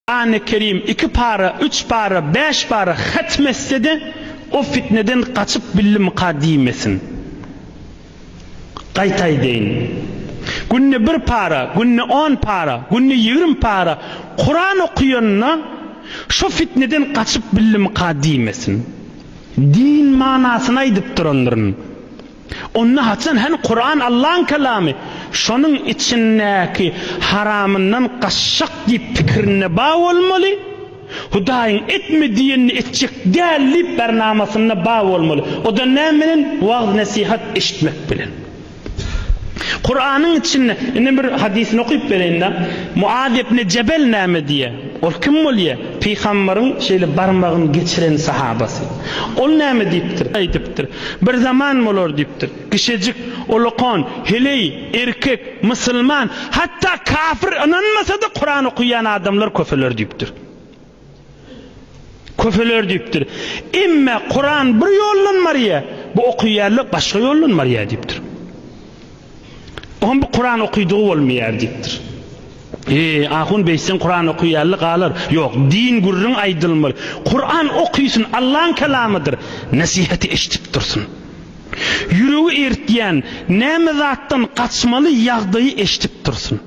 Kurany Kerim iki para, üç para, bäş para hatm etse-de, o fitneden gaçyp bildimika diýmesin. Gaýta aýdaýyn. Günde bir para, günde on para, günde 20 para Kuran okuyanda şu fitneden gaçyp bildimika diýmesin. Din manasyny aýdyp durandyryn. Onda haçan hany Kuran Allaň kelamy, şonuň içindäki haramyndan gaçjak diýip pikirinde ba bolmaly, Hudaýyň etme diýenini etjek däl diýip bernamasynda ba bolmaly. O-da näme bilen? Wagyz-nesihat eşitmek bilen. Kuranyň içinde, indi bir hadysyny okyp bereýin-de. Muaz ibn Jebel näme diýýär? Ol kim bolýar? Pygambaryň şeýle barmagyny geçiren sahabasy. Ol näme diýipdir? Aýdypdyr. Bir zaman bolar diýipdir. Kişejik, ulakan, heleý, erkek, musulman, hatda kafir ynanmasa-da Kuran okaýan adamlar köpeler diýipdir. Köpeler diýipdir. Emme Kuran bir ýoldan barýar, bu okaýanlar başga ýoldan barýar diýipdir. Oňa bu Kuran okydygy bolmaýar diýipdir. Eý, ahun beýtseň Kuran okaýanly galar. Ýok, din gürrüň aýdylmaly. Kuran okysyn, Allaň kelamydyr. Nesihaty eşidip dursun. Ýüregi eritýän, näme zatdan gaçmaly ýagdaýy eşidip dursun.